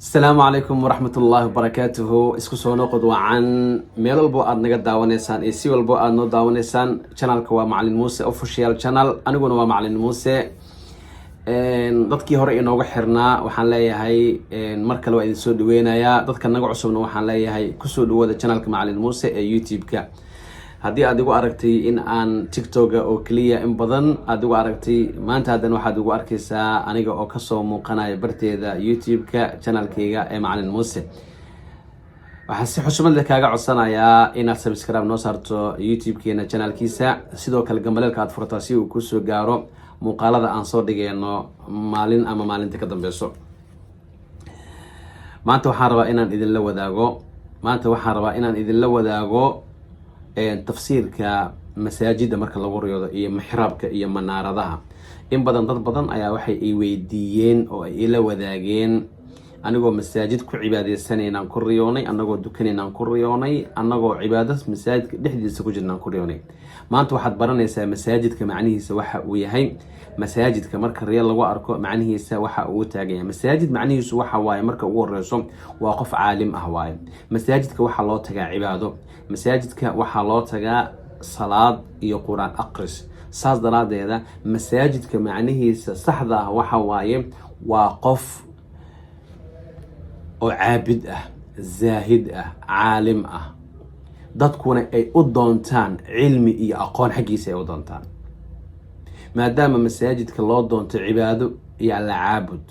Asalaamu calaykum waraxmatullaahi wabarakaatuhu. Isku soo noqod wacan meel walbo aad naga daawanaysaan iyo si walbo aad noo daawanaysaan. Channelka waa Macalin Muuse Official Channel, aniguna waa Macalin Muuse. Dadkii hore inooga xirnaa waxaan leeyahay mar kale waa idin soo dhaweynayaa. Dadka naga cusubna waxaan leeyahay kusoo dhawaada channelka Macalin Muuse ee YouTube-ka. Haddii aad igu aragtay in aan TikToka oo keliya in badan aad igu aragtay, maanta haddana waxaad igu arkaysaa aniga oo kasoo muuqanaya barteeda YouTube-ka, channelkayga ee Macalin Muuse. Waxaan si xushmad leh kaaga codsanayaa inaad subscribe noo saarto YouTube-keena channelkiisa, sidoo kale gambaleelka aad furtaa si uu kusoo gaaro muuqaalada aan soo dhigeyno maalin ama maalinta ka dambeyso. Maanta waxaan rabaa inaan idinla wadaago, maanta waxaan rabaa inaan idinla wadaago tafsiirka masaajida marka lagu riyoodo iyo mixraabka iyo manaaradaha. In badan dad badan ayaa waxay i weydiiyeen oo ay ila wadaageen anigoo masaajid ku cibaadeysanaynan ku riyoonay, anagoo dukanaynaan ku riyoonay, anagoo cibaado masaajidka dhexdiisa ku jirnaan ku riyoonay. Maanta waxaad baranaysaa masaajidka macnihiisa waxa uu yahay. Masaajidka marka riyo lagu arko, macnihiisa waxa uu taagan yahay. Masaajid macnihiisu waxa waaye, marka ugu horeyso, waa qof caalim ah waaye. Masaajidka waxaa loo tagaa cibaado, masaajidka waxaa loo tagaa salaad iyo Qur-aan aqris. Saas daraadeeda masaajidka macnihiisa saxda ah waxa waaye waa qof oo caabid ah, zaahid ah, caalim ah, dadkuna ay u doontaan cilmi iyo aqoon xaggiisa ay u doontaan. Maadaama masaajidka loo doonto cibaado iyo alla caabud,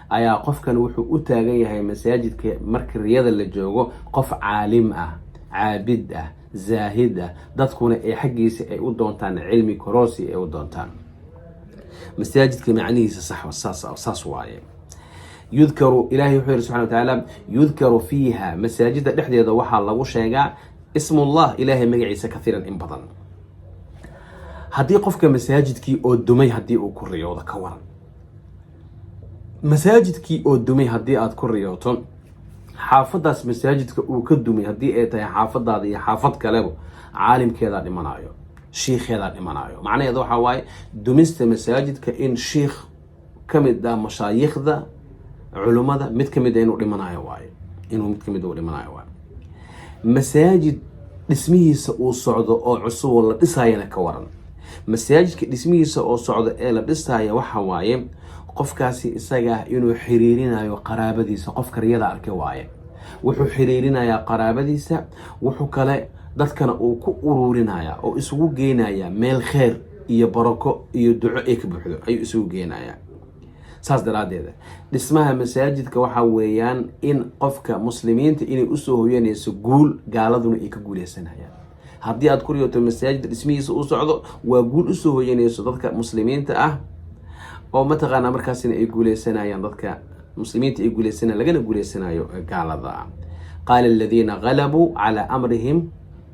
ayaa qofkan wuxuu u taagan yahay masaajidka marka riyada la joogo qof caalim ah, caabid ah, zaahid ah, dadkuna ay xaggiisa ay u doontaan cilmi koroosi ay u doontaan. Masaajidka macnihiisa sax saas waaye. Yudkaru, Ilahay wuxuu yihi subxana wa tacaala: yudkaru fiiha, masaajida dhexdeeda waxaa lagu sheegaa ismullah, Ilaahay magaciisa, kathiiran, in badan. Haddii qofka masaajidkii oo dumay haddii uu ku riyoodo, ka waran? Masaajidkii oo dumay haddii aada ku riyooto, xaafadaas masaajidka uu ka dumay haddii ay tahay xaafadaada iyo xaafad kaleba, caalimkeedaa dhimanaayo, shiikheedaa dhimanaayo. Macnaheedu waxaa waaye dumista masaajidka in shiikh ka mid ah mashaayikhda culummada mid ka mid a inuu dhimanayo waayo, inuu mid ka mid uu dhimanayo waayo. Masaajid dhismihiisa uu socdo oo cusub oo la dhisaayana, ka waran? Masaajidka dhismihiisa oo socdo ee la dhisaya waxa waaye qofkaasi isaga inuu xiriirinayo qaraabadiisa. Qofka riyada arkay waaye, wuxuu xiriirinayaa qaraabadiisa, wuxuu kale dadkana uu ku uruurinayaa oo isugu geenayaa meel kheer iyo barako iyo duco ay ka buuxdo ayuu isugu geenayaa. Saas daraaddeed dhismaha masaajidka waxaa weeyaan in qofka muslimiinta inay usoo hoyanayso guul, gaaladuna ay ka guuleysanayaan. Haddii aad ku riyooto masaajid dhismihiisa u socdo, waa guul usoo hoyanayso dadka muslimiinta ah oo mataqaanaa markaasina ay guuleysanayaan, dadka muslimiinta ay guuleysanayan, lagana guuleysanayo gaalada. Qaala aladiina galabuu calaa amrihim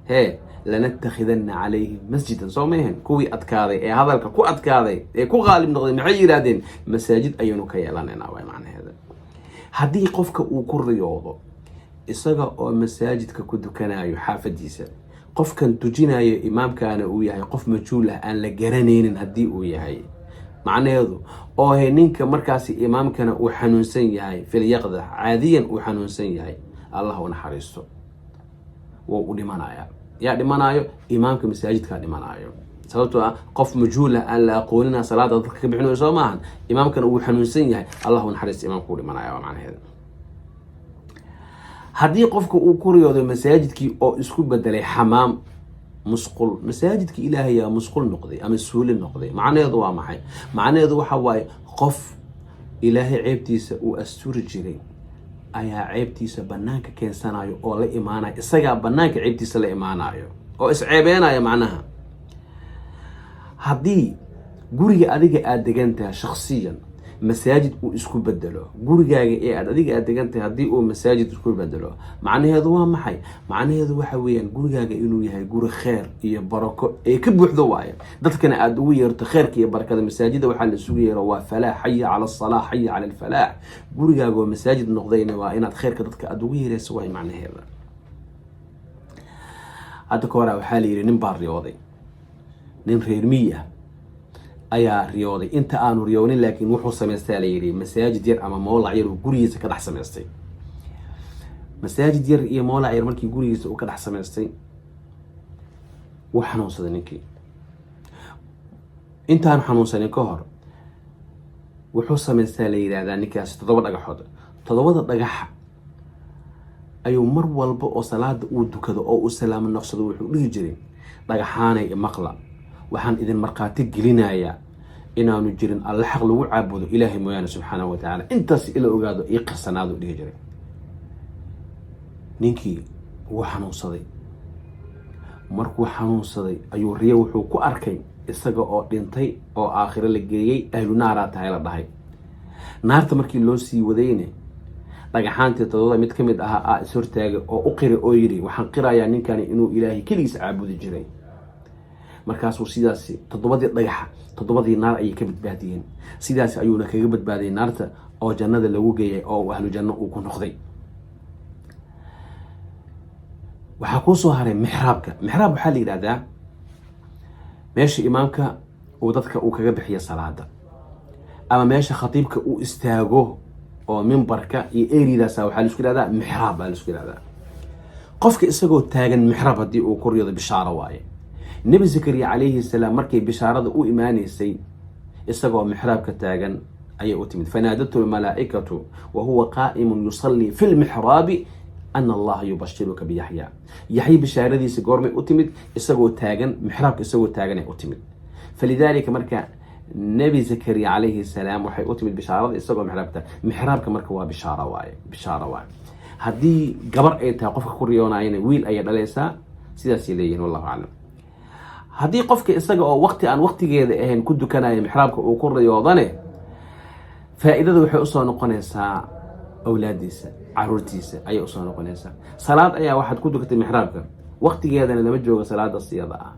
hee lanattakhidana calayhim masjidan. Soo maehen? Kuwii adkaaday ee hadalka ku adkaaday ee ku qaalib noqday maxay yidhahdeen? Masaajid ayaynu ka yeelanaynaa waay macnaheeda. Haddii qofka uu ku riyoodo isaga oo masaajidka ku dukanayo xaafadiisa, qofkan tujinayo imaamkaana uu yahay qof majhuul ah, aan la garanaynin haddii uu yahay, macnaheedu oo he ninka markaasi imaamkana uu xanuunsan yahay, filyaqda caadiyan uu xanuunsan yahay, Allah u naxariisto, wuu u dhimanayaa. Yaa dhimanaayo? Imaamka masaajidkaa dhimanaayo, sababtoo ah qof majhuul ah, aan la aqoonina salaada dadka ka bixinayo, soo maahan? Imaamkana uu xanuunsan yahay. Allah u naxariisto, imaamka uu dhimanaya waa macnaheeda. Haddii qofka uu ku riyoodo masaajidkii oo isku bedelay xamaam, musqul, masaajidkii Ilaahayaa musqul noqday ama suuli noqday, macnaheedu waa maxay? Macnaheedu waxa waaye qof Ilaahay ceebtiisa uu asturi jiray ayaa ceebtiisa banaanka keensanayo oo la imaanayo, isagaa banaanka ceebtiisa la imaanayo oo isceebeenaya macnaha. Haddii guriga adiga aada degan tahay shaksiyan masaajid uu isku bedelo, gurigaaga ee aad adiga aad degan tahay haddii uu masaajid isku bedelo, macnaheedu waa maxay? Macnaheedu waxa weeyaan gurigaaga inuu yahay guri kheer iyo barako ee ka buuxdo waaye, dadkana aada ugu yeerto kheerka iyo barakada. Masaajida waxaa la isugu yeero waa falaax, xaya cala asalaax, xaya cala alfalaax. Gurigaaga oo masaajid noqdayna waa inaad kheerka dadka aada ugu yeereyso waay macnaheeda. Hadda ka hora waxaa la yidhi nin baa riyooday, nin reer miyi ah ayaa riyooday. Inta aanu riyoonin laakiin wuxuu samaystaa la yidhi masaajid yar ama mowlac yar uu gurigiisa ka dhex samaystay. Masaajid yar iyo moolac yar markii gurigiisa uu ka dhex samaystay, wuu xanuunsaday ninkii. Intaan xanuunsanin ka hor wuxuu samaystaa, la yidhaahdaa, ninkaasi toddoba dhagaxood. Toddobada dhagax ayuu mar walba oo salaada uu dukado oo uu salaamo noqsado wuxuu dhihi jiray: "Dhagaxaanay, maqla, waxaan idin markhaati gelinayaa inaanu jirin alle xaq lagu caabudo Ilaahay mooyaane, subxaanahu wa tacaala. Intaas ila ogaado, ii qarsanaadu," dhihi jiray. Ninkii wuu xanuunsaday. Markuu xanuunsaday ayuu riyo wuxuu ku arkay isaga oo dhintay oo aakhiro la geeyey. "Ahlu naaraa tahay," la dhahay. Naarta markii loo sii wadayne, dhagaxaantii todobada mid ka mid ahaa a is-hortaagay oo u qiray oo yidhi: "Waxaan qirayaa ninkani inuu Ilaahay keligiis caabudi jiray." Markaasuu sidaasi toddobadii dhagaxa, toddobadii naar ayay ka badbaadiyeen. Sidaas ayuuna kaga badbaadiyay naarta oo jannada lagu geeyay oo uu ahlu janno uu ku noqday. Waxaa kuu soo haray mixraabka. Mixraab waxaa la yidhahdaa meesha imaamka uu dadka uu kaga bixiyo salaada ama meesha khatiibka uu istaago oo mimbarka iyo eridaasa waxaa laisku yihahdaa mixraab baa laisku yihahdaa. Qofka isagoo taagan mixraab haddii uu ku riyado, bishaaro waaye. Nebi Zakariya calayhi salaam markay bishaarada u imaaneysay, isagoo mixraabka taagan ayay u timid: "فنادته الملائكة وهو قائم يصلي في المحراب أن الله يبشرك بيحيى." Yaxya bishaaradiisa goormay u timid? Isagoo taagan mixraabka, isagoo taaganay u timid. فلذلك marka Nebi Zakariya calayhi salaam waxay u timid bishaarada isagoo mixraabka. Mixraabka marka waa bishaaro waaye, bishaaro waaye. Haddii gabar ay tahay qofka ku riyoonayana, wiil ayay dhalaysaa, sidaasay leeyihin, wallahu aclam. Haddii qofka isaga oo waqti aan waqtigeeda ahayn ku dukanaya mixraabka uu ku riyoodane, faa-iidada waxay usoo noqonaysaa awlaadiisa, caruurtiisa ayay usoo noqonaysaa. Salaad ayaa waxaad ku dukatay mixraabka, waqtigeedana lama joogo salaada siyada ah.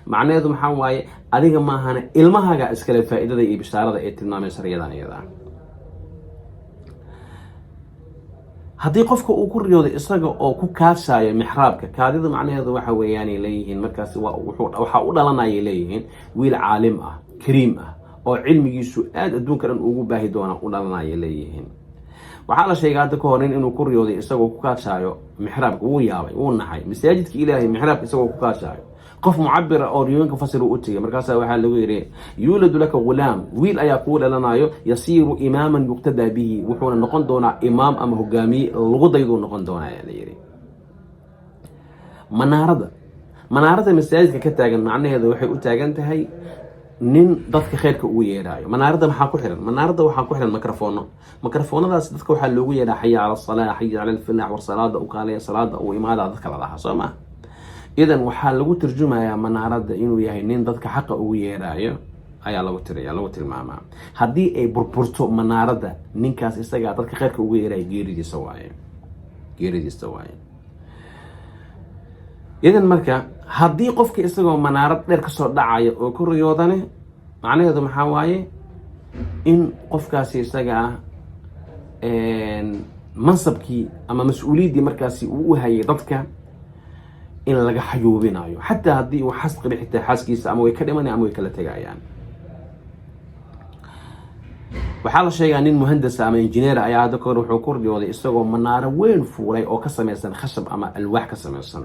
Macnaheedu maxaa waaye? Adiga maahane, ilmahaaga iskale faa-iidada iyo bishaarada ay tilmaameen shariyadan iyada ah. Haddii qofka uu ku riyooday isaga oo ku kaashayo mixraabka, kaadida macnaheedu waxa weeyaanay leeyihiin markaasi waxaa u dhalanayay leeyihiin wiil caalim ah, kariim ah, oo cilmigiisu aada adduunka dhan ugu baahi doona u dhalanayay leeyihiin. Waxaa la sheegay hadda ka hor nin inuu ku riyooday isagoo ku kaashaayo mixraabka. Wuu yaabay, wuu naxay. Masaajidka Ilaahay mixraabka isagoo ku kaashaayo. Qof mucabira oo riyooyinka fasir u tegay. Markaasaa waxaa lagu yidhi: "يولد لك غلام," wiil ayaa kuu dhalanayo, "يصير إماما يقتدى به," wuxuuna noqon doonaa imaam ama hogaamiye lagu dayduu noqon doonaa, ayaa la yidhi. Manaarada, manaarada masaajidka ka taagan macnaheedu waxay u taagan tahay nin dadka khayrka ugu yeeraayo. Manaaradda maxaa ku xiran? Manaaradda waxaa ku xiran microfono. Microfonadaas dadka waxaa loogu yeeraa: "حي على الصلاة، حي على الفلاح, war salaada u kaaleya, salaada uu imaada," dadka la dhahaa, soo maa? Idan waxaa lagu turjumayaa manaaradda inuu yahay nin dadka xaqa ugu yeeraayo ayaa lagu tiraya, lagu tilmaamaa. Haddii ay burburto manaaradda, ninkaas isagaa dadka khayrka ugu yeeraayo geeridiisa waaye, geeridiisa waaye. Idan marka haddii qofka isagoo manaarad dheer kasoo dhacaya oo ku riyoodane, macnaheedu maxaa waaye? In qofkaasi isaga ah mansabkii ama mas-uuliyaddii markaasi uu u hayay dadka in laga xayuubinayo. Xataa haddii uu xas qabay, xitaa xaaskiisa ama way ka dhimanaya ama way kala tegayaan. Waxaa la sheegaa nin muhandasa ama injineer ayaa hadda kahor wuxuu ku riyooday isagoo manaaro weyn fuulay oo ka samaysan khashab ama alwaax ka samaysan.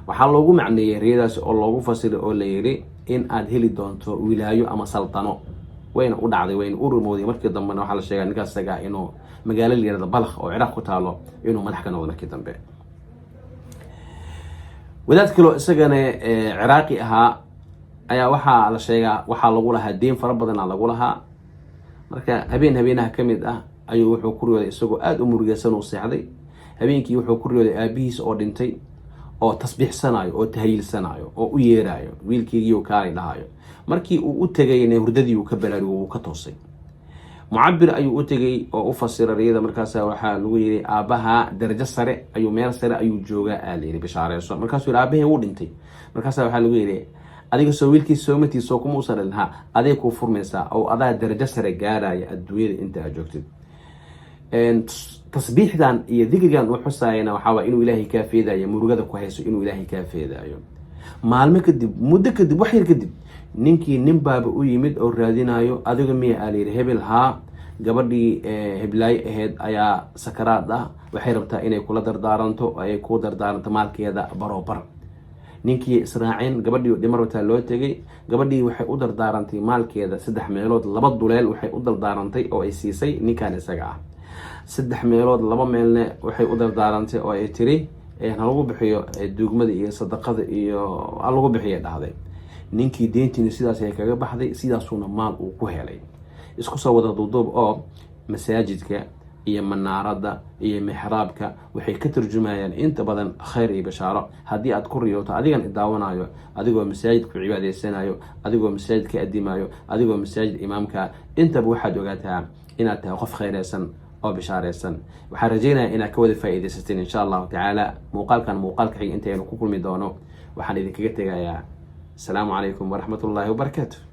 Waxaa loogu macneeyey riyadaasi oo loogu fasiray oo la yidhi in aad heli doonto wilaayo ama saltano. Wayna u dhacday, wayna u rumowday. Markii dambena waxaa la sheegaa ninkaas isagaa inuu magaalo la yihahdo Balakh oo Ciraaq ku taalo inuu madax ka noqdo markii dambe. Wadaad kaloo isagana Ciraaqi ahaa ayaa waxaa la sheegaa waxaa lagu lahaa deyn fara badana lagu lahaa. Marka habeen habeenaha ka mid ah ayuu wuxuu ku riyooday isagoo aada u murugeysan uu seexday. Habeenkii wuxuu ku riyooday aabihiis oo dhintay oo tasbiixsanayo oo tahliilsanayo oo u yeerayo: "Wiilkeygiiyo kaalay," dhahayo. Markii uu u tegayna, hurdadii uu ka baraarugo, wuu ka toosay. Mucabir ayuu u tegay oo u fasira riyada. Markaasa waxaa lagu yidhi: "Aabbaha darajo sare ayuu, meel sare ayuu joogaa," aa layidhi, "bishaareeso." Markaasuu yidhi: "Aabahey wuu dhintay." Markaasa waxaa lagu yidhi: "Adiga soo wiilkiis soomatiis soo kuma usan dhalin? Ha, aday kuu furmaysaa oo adaa darajo sare gaaraya adduunyada inta aad joogtid. Tasbiixdan iyo dikrigan uu xusaayana waxaa waay inuu Ilaahay kaa feedayo murugada ku hayso, inuu Ilaahay kaa feedaayo." Maalmo kadib, muddo kadib, wax yar kadib, ninkii nin baaba u yimid oo raadinayo. "Adiga miya?" aa layidhi. "Hebel, haa." Gabadhii heblaayo ahayd ayaa sakaraad ah, waxay rabtaa inay kula dardaaranto oo ay kuu dardaaranto maalkeeda barobar. Ninkii israaceen, gabadhii dhimo rabtaa loo tegay. Gabadhii waxay u dardaarantay maalkeeda saddex meelood laba duleel waxay u dardaarantay oo ay siisay ninkan isaga ah. Saddex meelood laba meelne waxay u dardaarantay oo ay tiri halagu bixiyo duugmada iyo sadaqada iyo halagu bixiya dhahday. Ninkii deyntiina sidaas ay kaga baxday, sidaasuuna maal uu ku helay. Isku soo wada duuduub oo masaajidka iyo manaaradda iyo mixraabka waxay ka turjumayaan inta badan khayr iyo bashaaro. Haddii aad ku riyooto, adigan idaawanayo, adigoo masaajid ku cibaadaysanayo, adigoo masaajid ka adimayo, adigoo masaajid imaamka, intaba waxaad ogaataa inaad tahay qof khayraysan oo bishaaraysan. Waxaan rajeynaya inaad ka wada faa'iidaysateen, insha Allahu tacaala. Muuqaalkan muuqaalka xiga intaynu ku kulmi doono, waxaan idinkaga tegayaa asalaamu calaykum waraxmatullaahi wabarakaatu.